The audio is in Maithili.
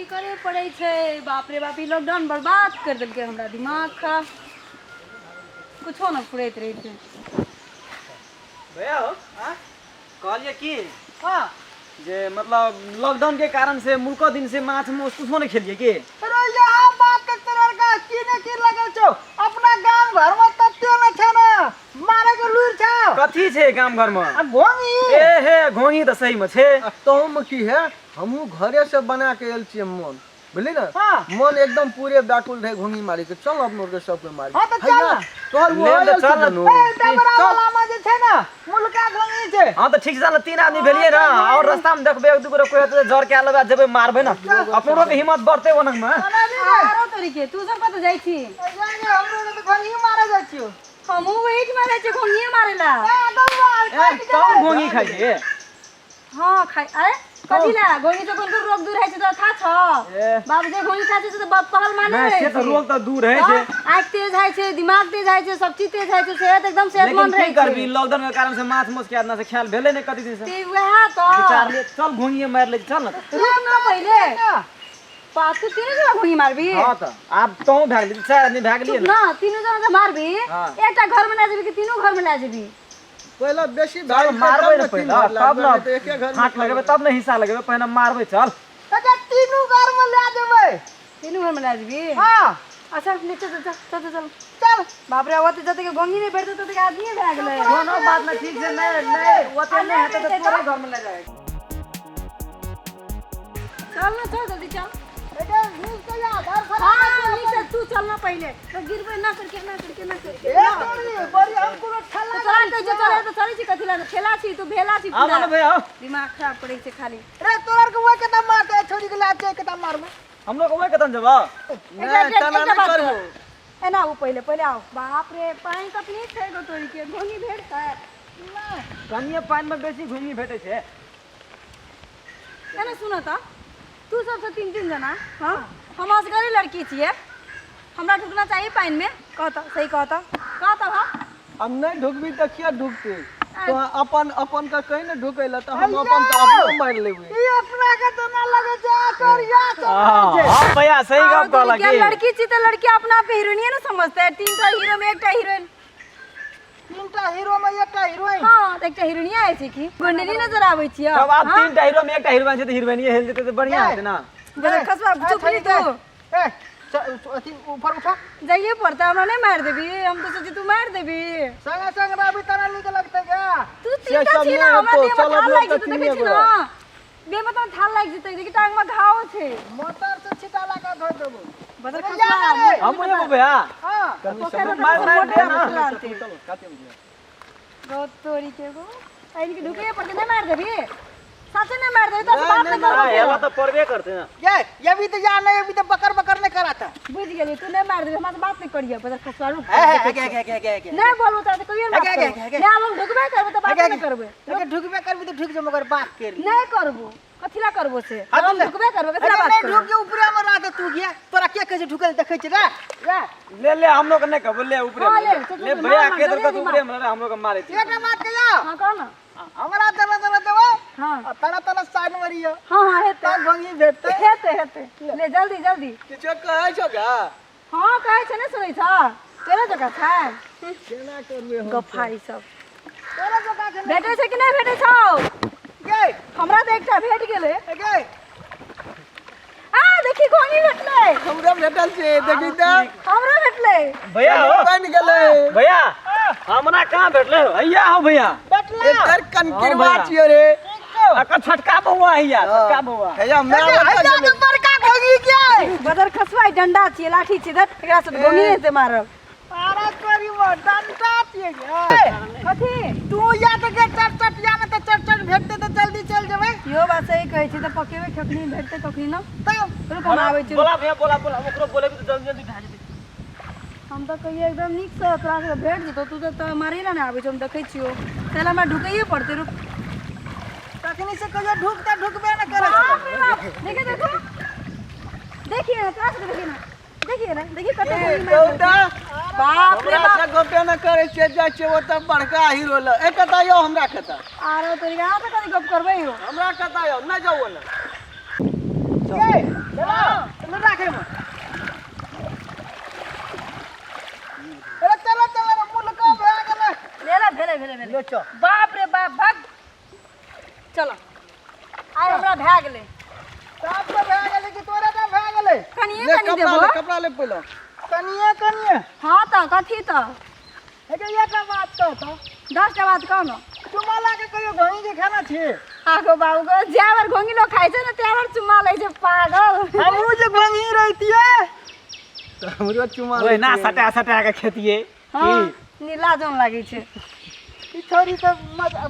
की करे पड़ै छै। बाप रे बाप, ई लॉकडाउन बर्बाद कर देलकै हमरा दिमाग खराब, कुछो न फुरैत रहै छै। भैया हो, कहलियै की जे मतलब लॉकडाउन के कारण से मुल्को दिन से माछ माउस कुछो नहीं खेलिए की? अरे यहाँ बात के तोरा का की ने की लगल छौ? अपना गाम घर में तते न छै ने मारे के लूर छौ। कथी छै गाम घर में? आ घोंघी। ए हे, घोंघी तऽ सही में छै। आ तहूमे की है, हमहूँ घरे से बना के आयल छियै मन, बुझली ने? हाँ। मन एकदम पूरे व्याकुल रहे घोंघी मारे के। चल अपनो के सबके मारे। हाँ तऽ चल ना। तोहर वो ले तऽ आयल चल छै ना। नु। ए, डबरा वाला में जे छै ना मुलका घोंघी छै। हाँ तऽ ठीक छै, तीन आदमी भेलियै ना, और रास्ता में देखबै एक दू गोरे कोई हेतै तऽ जर के आलेबै, जेबै मारबै ना, अपनो के हिम्मत बढ़तै ओनक में। आरो तरीके तू सब कतऽ जाइ छी? हमरो तऽ घोंघी मारे जाइ छियौ। हमहूँ वही मारै छियै, घोंघिए मारै ला। ए, कौन घोंघी खाइ छै? हाँ खाइ। अरे कथी ला घोंघी? तऽ कोन कोन रोग दूर होइ छै तोरा थाह छौ? ए। बाप जे घोंघी खाइ छै से तऽ पहलवाने नहि रहै से तऽ छै। रोग तऽ दूर होइ छै। आँखि तेज होइ छै, दिमाग तेज होइ छै, सब चीज तेज होइ छै, सेहत एकदम लेकिन सेहतमंद की रहै करबी, छै। लॉकडाउन के कारण से माछ माउस के आदमी से ख्याल भेलै नहि कति दिन से। ते वएह तऽ विचार ले चल घोंघिए मारि लै छी, चल ना। रुक ना पहिले, पा तू तीनू जना घोंघी मारबी? हाँ तऽ आब तों भए गेली, चारि आदमी भए गेलियै चुप ने। ना, तीनू जना जे मारबी, हाँ। एकटा घर में लए जेबी कि तीनू घर में लए जेबी? पहिले बेसी चल भए जेतै मारबै तब ने ने तीन पहिले घर तब लागबै, ने नहि तऽ एके घर में फाँक लगेबै तब ने हिस्सा लगेबै, पहिने मारबै चल। अच्छा तीनू घर में ले जेबै। तीनू घर में लए जेबी? हाँ। अच्छा नीचे चल, चल चल चल चल। बाप रे, ओते जते के गोंगी नहीं भेटतै तते के आदमी भए गेलै। कोनो बात नहि, ठीक छै, नहि नहि ओते नहि हेतै तऽ तोरे घर में ले जाए। चल ना, चल जल्दी चल। बेटा नीक से जा घर खराब। हाँ नीक से तू चल ना पहिले, तो गिरबै ना करके, ना करके, ना करके। ए तोरी बड़ी हम कोनो ठल्ला तो चला कहै छै चले तऽ चलै छी, कथी लए ठेला छी तू, भेला छी आब पूरा। ने भैया दिमाग खराब करै छै खाली। रे तोरा के वो केता मारते छोड़ी के लाते केता मारबे? हम लोग वही कतन जबा। एकटा नहि, एकटा तना एकटा नहि बात करबो। कह। एना आबू पहिले, पहिले आउ। बाप रे, पानि कखनी छै गो तोरी के, घोंघी भेटतै? कनिये पानि में बेसी घुंघी भेटै छै। एना सुन तऽ, तू सबसँ तीन तीन जना, हाँ हम असगरे लड़की छियै, हमरा ढुकना चाही पानिमे? कहतऽ सही, कहतऽ कहतऽ। हाँ हम नहि ढुकबी तऽ किया ढुकतै? तो अपन अपन के कहीं ने ढुकै ला, तऽ हम अपन तऽ अपनो मारि लेबै। ई अपना के तो ना लगे छै आकर या हाँ हाँ भैया सही आरो गप कहलक तोरी के की। लड़की छी तऽ लड़की अपना आप के हीरोइनिये ने समझतै। तीन टा हीरो में एकटा हीरोइन। तीन टा हीरो में एकटा हीरोइन। हाँ तऽ एकटा हीरोइनिया होइ छै की गोंडनी नजर आबै छियै। तब आब तीन टा हीरो में एकटा हीरोइन छै तऽ हीरोइनिये हेल जेतै तऽ बढ़िया हेतै ना। बदर खसबा, चुप नी तू। ए अथी ऊपर उठा। जाइए पड़ता, हमरा नहीं मार देबी? हम तो सोची तू मार देबी। संगे संग रहबी तना नीक लगतै गे। तू से तीनटा सब छी ना, नहि हमरा हेतौ, देह में चल थाल अपनो लागि तऽ जेतै, देखै तीने छी ना, गोरा। देह में तऽ थाल लागि जेतै, देखी टांग में घाव छै। मोटर से छिटा लगा धो देबो। बदर अरे खसबा। जा रे। हम एबो भैया। हां कनी पोखरि सब में मार मार दे ना। चलते। चलो काते में दिअ। बहुत तोरी के गो आइन के ढुके पड़तै। नहीं मार देबी? सचे नहीं मार देबी तऽ बात नहीं करबो। नहीं, एला तऽ पड़बे करतै ना। ये ये भी तो जा नहीं, ये भी तो बकर बकर नहीं कराता। बुझ गेलियै, तू नहीं मार देबी, हमरा से बात नहीं करियै। बदर खसबा रुक। हे हे हे हे हे हे हे। नहीं बोलबो तऽ कहियो बात आगे, आगे, करबो। आगे। नहीं, आब हम ढुकबे करबो तऽ बात नहीं करबै। अगर ढुकबे करबी तो ढुक जो, मगर बात कर ली। नहीं करबो, कथी ला करबो से? हाँ, हम तो ढुकबे करबो, कथी ला अरे बात नहीं करबो? ढुक के ऊपरे में रहते तू गया, तोरा के कहे ढुकल देखै छै रे रे। ले ले, हम लोग नहीं कहबो, ले ऊपरे हाँ, में, ले, चल, ले चल, भैया मार, मार, के दर जल्दी के ऊपरे में हम लोग मारे छी। एकटा बात कहियो। हाँ कह ना। हमरा तना तना देबो हाँ आ तना तना साइड मरियो। हाँ हाँ हेतै। तब भंगी भेटतै। हेतै हेतै, ले जल्दी जल्दी। किछो कहै छौ का? हाँ कहै छै, नहि सुनै छ? तोरा जकाँ छै। केना करबै हम? गफारी सब। तोरा जकाँ छै। भेटै छै कि नहि भेटै छौ? गे। हमरा तऽ एकटा भेट गेलै। गे। आ देखी, घोंघी भेटलै। हमरा भेटल छै, देखी तऽ। हमरो भेटलै। भैया हो। बनि गेलै। भैया, हमरा कहाँ भेटलै हो? हैया हो भैया। भेटला। एकर कनकिरवा हाँ भैया। छियो रे। अकर छोटका बौआ हैया, छोटका बौआ। हैया मैं हैया बता तो बड़का घोंघी के। बदर खसुआ, ई डंडा छियै, लाठी छियै, धत्, एकरा से घोंघी नहि हेतै मारब। अरे तोरी वो डंडा छियै गे। कथी? तू या तऽ गे चट चट या ने तऽ चट चट भेटतै तऽ जल्दी चलि जेबै। इहो बात सही कहै छी, तऽ पकेबै कखनी, भेटतै कखनी ने? तब रुक, हम आबै छी। बोला भैया, बोला बोला, ओकरो बोलेबी तऽ जल्दी जल्दी भए जेतै। हम तऽ कहियै एकदम नीकसँ तोरा सबके भेट जेतौ, तू तऽ मारै लए नहि आबै छौ, हम देखै छियौ, ताहि लए हमरा ढुकैए पड़तै, रुक। तखनी से कहियो ढुक तऽ ढुकबे ने करै छै। बाप रे बाप, देखिए देखो, देखिए ना, तोरा सबके देखिए ना, देखिए ना, देखिए कते गोली मारि देलकै। कौटा। बाप रे हमरा बाप। से गपे न करै छियै, जाइ छियै ओतऽ बड़का हीरो लग। ए कतऽ यौ, हमरा कतऽ? आरो तोरी अहाँ तऽ कथी गप करबै यौ? हमरा कतऽ यौ, नहि जाउ ओने। गे। चलो राखे में। अरे चलो चलो रे, मुल्का भए गेलै। ले भेले भेले भेले। ले चल। बाप रे बाप, भाग। चलो आइ हमरा भए गेलै। साफ तऽ भए गेलै कि तोरा तऽ भए गेलै? कनिए ले कनि कपड़ा देबो। ले, कपड़ा ले पहिले। कनिए कनिए। हाँ तऽ कथी तऽ? हे गे, एकटा बात कह तऽ। 10 टा बात कह न। चुम्मा ला के कहियो घोंघी के खाना छी? आगो बाबू गो, जै बेर घोंघी लोग खाइ छै ने तै बेर चुम्मा लै छै पागल। हमहूँ जे घोंघी रहितियै तऽ हमरो चुम्मा ओए ना लैतियै। सटा सटा के खेतियै। हाँ, नीला जोन लागै छै। ई छोरी तऽ मजा